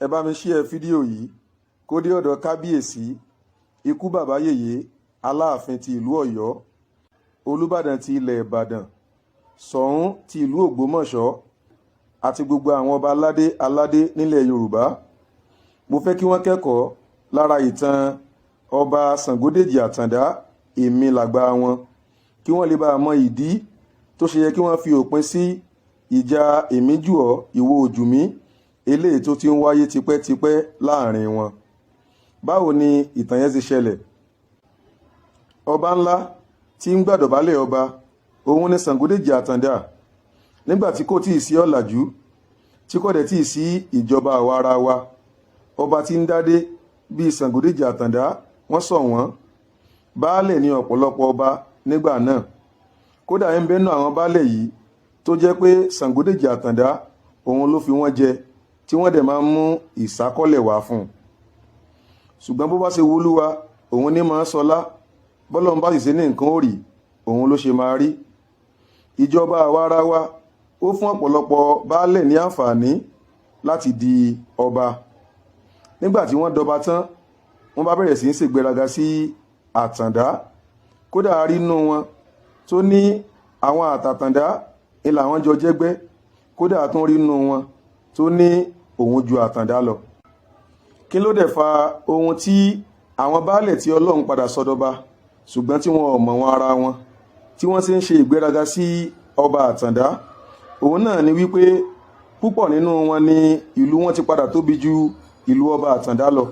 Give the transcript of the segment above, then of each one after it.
Ẹ bá mi share fídíò yìí kó dé ọ̀dọ̀ Kábíyèsí, ikú bàbá yèyé, Aláàfin ti ìlú Ọ̀yọ́, Olùbàdàn ti ilẹ̀ Ìbàdàn, Ṣọ̀ún ti ìlú Ògbómọ̀ṣọ́ àti gbogbo àwọn ọba aládé aládé nílẹ̀ Yorùbá. Mo fẹ́ kí wọ́n kẹ́kọ̀ọ́ lára ìtàn Ọba Sangodéjì Àtàndá, èmi làgbà wọn, kí wọ́n lè bá a mọ ìdí tó ṣe yẹ kí wọ́n fi òpin sí ìjà èmi jù ọ́, ìwọ ò jù mí, eléyìí tó ti ń wáyé tipẹ́tipẹ́ láàrin wọn. Báwo ni ìtàn yẹn ti ṣẹlẹ̀? Ọba ńlá tí ń gbàdọ̀bálẹ̀ ọba, òun ni Sangodéjì Àtàndá. Nígbà tí kò tíì sí ọ̀làjú, tí kò dẹ̀ tíì sí ìjọba àwa ara wa, ọba tí ń dádé bíi Sangodéjì Àtàndá, wọ́n sọ wọ́n baálẹ̀ ní ọ̀pọ̀lọpọ̀ ọba nígbà náà. Kódà, ń bẹ́nu àwọn baálẹ̀ yìí tó jẹ́ pé Sangodéjì Àtàndá òun ló fi wọ́n jẹ, tí wọ́n dẹ̀ máa ń mú ìsákọ́lẹ̀ wá fún un. Ṣùgbọ́n bó bá ṣe wúlúwa, òun ní máa ń sọlá. Bọ́lọ́run bá sì ṣe ní nǹkan ó rí, òun ló ṣe máa rí. Ìjọba àwa ara wa, ó fún ọ̀pọ̀lọpọ̀ baálẹ̀ ní àǹfààní láti di ọba. Nígbà tí wọ́n dọba tán, wọ́n bá bẹ̀rẹ̀ sí í ṣègbéraga sí Àtàndá. Kódà, a rí nínú wọn tó ní àwọn àtàtàndá ni làwọn jọ jẹ́gbẹ́. Kódà, a tún rí nínú wọn tó ní òun ju Àtàndá lọ. Kí ló dẹ̀ fa ohun tí àwọn baálẹ̀ tí Ọlọ́run padà sọdọba, ṣùgbọ́n tí wọn ò mọ̀ wọn ara wọn, tí wọ́n sì ń ṣe ìgbéraga sí Ọba Àtàndá? Òun náà ni wípé púpọ̀ nínú wọn ní ìlú wọn ti padà tóbi ju ìlú Ọba Àtàndá lọ.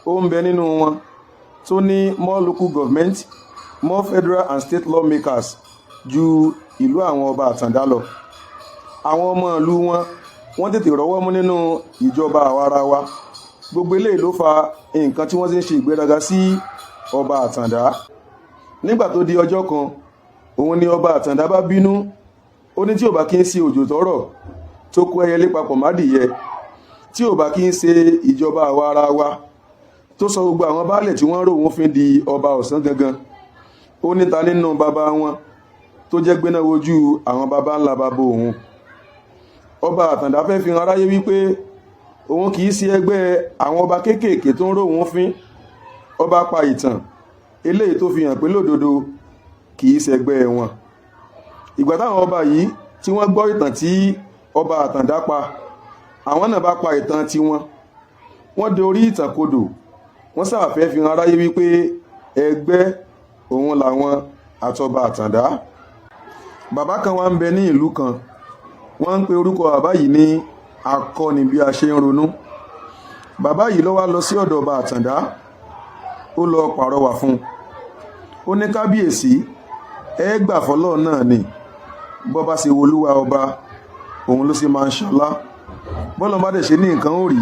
Ó ń bẹ nínú wọn tó ní more local government, more federal and state lawmakers ju ìlú àwọn Ọba Àtàndá lọ. Àwọn ọmọ ìlú wọn, wọ́n tètè rọ́wọ́ mú nínú ìjọba àwa ara wa. Gbogbo eléyìí ló fa nǹkan tí wọ́n ti ń ṣe ìgbéraga sí Ọba Àtàndá. Nígbà tó di ọjọ́ kan, òun ni Ọba Àtàndá bá bínú. Ó ní tí ò bá kí ń ṣe òjò tọ́rọ̀ tó kó ẹyẹlé papọ̀ mádìyẹ, tí ò bá kí ń ṣe ìjọba àwa ara wa tó sọ gbogbo àwọn baálẹ̀ tí wọ́n rò wọ́n fi di ọba ọ̀sán gangan, ó níta nínú bàbá wọn tó jẹ́ gbéná wojú àwọn baba ńlá bàbá òun. Ọba Àtàndá fẹ́ fi hàn aráyé wípé òun kì í ṣe ẹgbẹ́ àwọn ọba kéékèèké tó ń rò wọ́n fín. Ọba pa ìtàn eléyìí tó fi hàn pé lódodo, kì í ṣẹgbẹ́ wọn. Ìgbà táwọn ọba yìí tí wọ́n gbọ́ ìtàn tí Ọba Àtàndá pa, àwọn náà bá pa ìtàn tiwọn. Wọ́n dorí ìtàn kodò. Wọ́n sáfẹ́ fi hàn aráyé wípé ẹgbẹ́ òun làwọn àtọba Àtàndá. Bàbá kan wá ń bẹ ní ìlú kan. Wọ́n ń pe orúkọ bàbá yìí ní Akọni bí a ṣe ń ronú. Bàbá yìí ló wá lọ sí ọ̀dọ̀ Ọba Àtàndá. Ó lọ pàrọwà fún un. Ó ní, "Kábíyèsí, ẹ gbà fọlọ́ náà ni. Bọ́ bá ṣe wolúwa ọba, òun ló ṣe máa ń ṣọlá. Bọ́lá bá dẹ̀ ṣe ní nǹkan ó rí,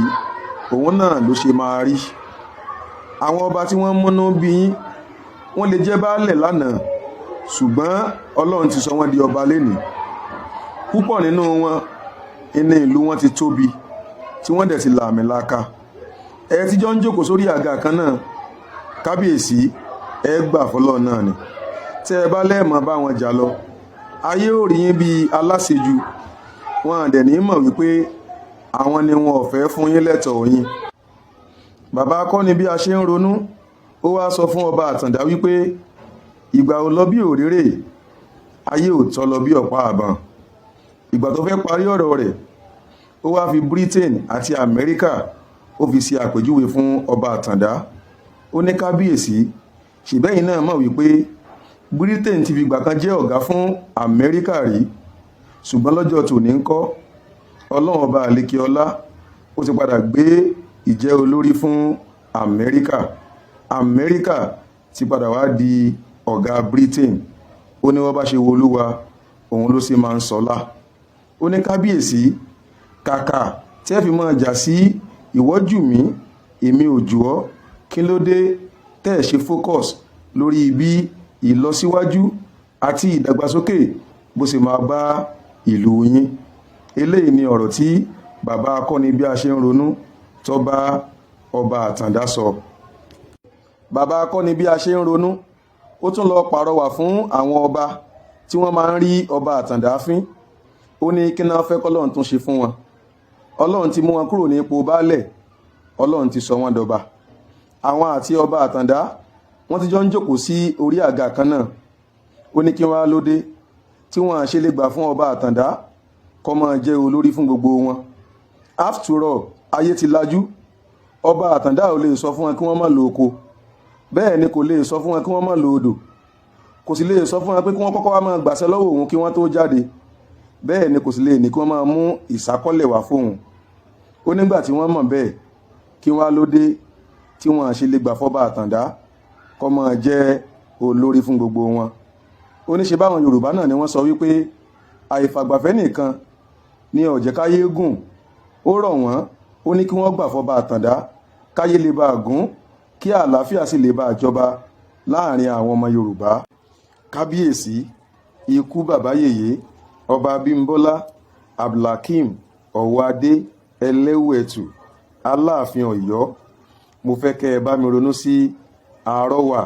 òun náà ló ṣe máa rí. Àwọn ọba tí wọ́n múnú bí yín, wọ́n lè jẹ́ baálẹ̀ lánàá, ṣùgbọ́n Ọlọ́run ti sọ wọ́n di ọba lénìí. Púpọ̀ nínú wọn ní ìlú wọn ti tóbi, tí wọ́n dẹ̀ ti lààmìlaaka. Ẹ tíjọ́ ń jókòó sórí àga kan náà. Kábíyèsí, ẹ gbà fọlọ́ náà ni. Tẹ́ ẹ bá lẹ́ẹ̀mọ́ bá wọn jà lọ, ayé ò rí yín bíi aláṣejù. Wọn dẹ̀ ní mọ̀ wípé àwọn ni wọn ò fẹ́ fún yín lẹ́tọ̀ọ́ yín." Bàbá akọ́ni bí a ṣe ń ronú, ó wá sọ fún Ọba Àtàndá wípé ìgbà ò lọ bí òréré, ayé ò tọ́ lọ bí ọ̀pá àbọ̀n. Ìgbà tó fẹ́ parí ọ̀rọ̀ rẹ̀, ó wá fi Britain àti Amẹ́ríkà, ó fi ṣe àpèjúwe fún Ọba Àtàndá. Ó ní, "Kábíyèsí, ṣèbẹ́yìn náà mọ̀ wípé Britain ti fìgbà kan jẹ́ ọ̀gá fún Amẹ́ríkà rí, ṣùgbọ́n lọ́jọ́ tòní ń kọ́, Ọlọ́run Ọba àlékè ọlá, ó ti padà gbé ìjẹ́ olórí fún Amẹ́ríkà. Amẹ́ríkà ti padà wá di ọ̀gá Britain." Ó ní wọ́n bá ṣe wolúwa, òun ló sì máa ń sọlá. Ó ní, "Kábíyèsí, kàkà tí ẹ fi máa jà sí ìwọ jù mí, èmi ò jù ọ́, kí ló dé tẹ́ ẹ̀ ṣe focus lórí bí ìlọsíwájú àti ìdàgbàsókè bó ṣe máa bá ìlú yín?" Eléyìí ni ọ̀rọ̀ tí bàbá akọ́ni bí a ṣe ń ronú tó bá Ọba Àtàndá sọ. Bàbá akọ́ni bí a ṣe ń ronú, ó tún lọ pàrọwà fún àwọn ọba tí wọ́n máa ń rí Ọba Àtàndá fín. Ó ní kí náà fẹ́ kọ́lọ́run tún ṣe fún wọn. Ọlọ́run ti mú wọn kúrò ní ipò baálẹ̀, Ọlọ́run ti sọ wọ́n dọba. Àwọn àti ọba Àtàndá, wọ́n ti jọ ń jókòó sí orí àga kan náà. Ó ní kí wọ́n á lóde tí wọ́n á ṣe lè gbà fún ọba Àtàndá kó máa jẹ́ olórí fún gbogbo wọn. After all, ayé ti lajú. Ọba Àtàndá ò lè sọ fún wọn kí wọ́n má lo oko, bẹ́ẹ̀ ni kò lè sọ fún wọn kí wọ́n má lo odò, kò sì lè sọ fún wọn pé kí wọ́n kọ́kọ́ wá máa gbàṣẹ lọ́wọ́ òun kí wọ́n tó jáde, bẹ́ẹ̀ ni kò sì lè ní kí wọ́n máa mú ìsákọ́lẹ̀ wá fóun. Ó nígbà tí wọ́n mọ̀ bẹ́ẹ̀, kí wọ́n á lóde tí wọ́n á ṣe lè gbà fọ́ba Àtàndá kó máa jẹ́ olórí fún gbogbo wọn. Ó ní ṣe báwọn Yorùbá náà ni wọ́n sọ wípé àìfàgbàfẹ́ nìkan ní ó jẹ́ káyé gùn. Ó rọ̀ wọ́n, ó ní kí wọ́n gbà fọ́ba Àtàndá káyé lè bá a gùn, kí àlàáfíà sì lè bá a jọba láàrin àwọn ọmọ Yorùbá. Kábíyèsí, ikú bàbá yèyé, Ọba Abímbọ́lá Abdulhakeem Ọwọ́adé Ẹlẹ́wùẹ̀tù, Aláàfin Ọ̀yọ́, mo fẹ́ kẹ́ ẹ bá mi ronú sí àrọwà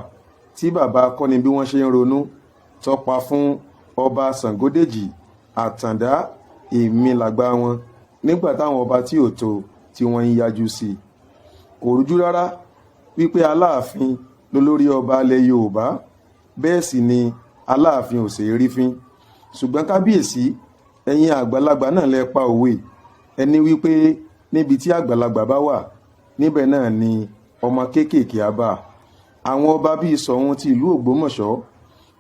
tí bàbá akọ́ni bí wọ́n ṣe ń ronú tọ́pa fún Ọba Ṣàngódèjì Àtàndá èmi làgbà wọn nígbà táwọn ọba tí ò tó tí wọ́n ń yájú sí i. Kò rújú rárá wípé Aláàfin lólórí ọba ilẹ̀ Yorùbá, bẹ́ẹ̀ sì ni Aláàfin ò ṣeé rí fín. Ṣùgbọ́n kábíyèsí, ẹ̀yin àgbàlagbà náà lẹ pa òwe ẹni wípé níbi tí àgbàlagbà bá wà, níbẹ̀ náà ni ọmọ kéékèèké á bá. Àwọn ọba bíi Ṣọ̀ún ti ìlú Ògbómọ̀ṣọ́,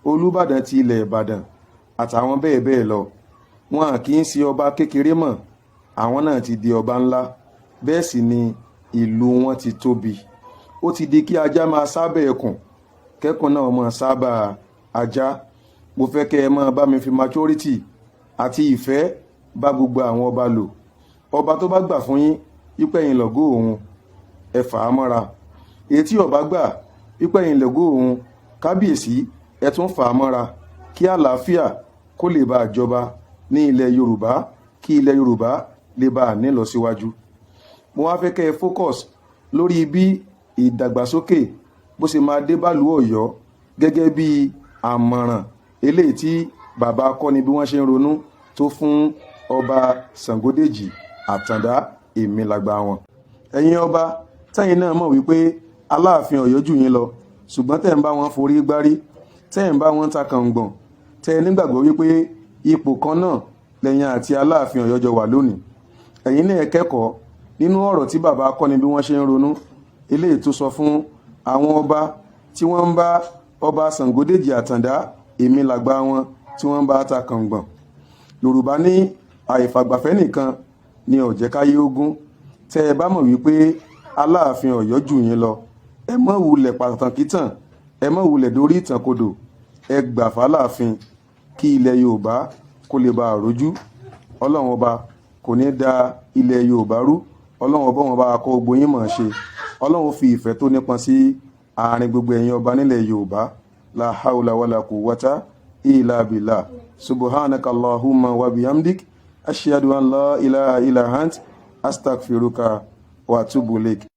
Olúbàdàn ti ilẹ̀ Ìbàdàn àtàwọn bẹ́ẹ̀ bẹ́ẹ̀ lọ, wọn kì í ṣe ọba kékeré mọ́. Àwọn náà ti di ọba ńlá, bẹ́ẹ̀ sì ni ìlú wọn ti tóbi. Ó ti di kí ajá máa sábà ẹkùn, kẹ́kùn náà máa sábà ajá. Mo fẹ́ kẹ́ ẹ máa bá mi fi maturity àti ìfẹ́ bá gbogbo àwọn ọba lò. Ọba tó bá gbà fún yín wípé ẹ̀yin lọ̀gá òun, ẹ fà á mọ́ra. Èyí tí ọba gbà wípé ẹ̀yin lọ̀gá òun, kábíyèsí, ẹ tún fà á mọ́ra, kí àlàáfíà kó lè bá a jọba ní ilẹ̀ Yorùbá, kí ilẹ̀ Yorùbá lè bá a nílọsíwájú. Mo wá fẹ́ kẹ́ ẹ focus lórí bí ìdàgbàsókè bó ṣe máa dé bálùú Ọ̀yọ́, gẹ́gẹ́ bí àmọ̀ràn eléyìí tí bàbá akọ́ni bí wọ́n ṣe ń ronú tó fún Ọba Ṣàngódèjì Àtàndá èmi làgbà wọn. Ẹ̀yin ọba tẹ́yìn náà mọ̀ wípé Aláàfin Ọ̀yọ́ jù yín lọ, ṣùgbọ́n tẹ́ ń bá wọn forí gbárí, tẹ́ ń bá wọn ta kàngbọ̀n, tẹ́ ẹ nígbàgbọ́ wípé ipò kan náà lẹ́yìn àti Aláàfin Ọ̀yọ́ jọ wà lónìí, ẹ̀yin náà kẹ́kọ̀ọ́ nínú ọ̀rọ̀ tí bàbá akọ́ni bí wọ́n ṣe ń ronú eléyìí tó sọ fún àwọn ọba tí wọ́n ń bá Ọba Ṣàngódèjì Àtàndá èmi làgbà wọn tí wọ́n ń bá ta kàngbọ̀n. Yorùbá ní àìfàgbàfẹ́ nìkan ni ó jẹ́ káyé ogún. Tẹ́ ẹ bá mọ̀ wípé Aláàfin Ọ̀yọ́ jù yín lọ, ẹ mọ̀ wulẹ̀ pàtàkì tàn, ẹ mọ̀ wulẹ̀ dórí ìtàn kodò. Ẹ gbà fáláàfin kí ilẹ̀ Yorùbá kó lè bá a rójú. Ọlọ́run Ọba kò ní da ilẹ̀ Yorùbá rú. Ọlọ́run Ọba wọn bá kọ́ gbogbo yín mọ̀ ṣe. Ọlọ́run fi ìfẹ́ tó nípọn sí àárín gbogbo ẹ̀yin ọba nílẹ̀ Yorùbá. La hawla wala quwwata illa billah. Subhanaka Allahumma wa bihamdik, ashhadu an la ilaha illa ant, astaghfiruka wa atubu ilaik.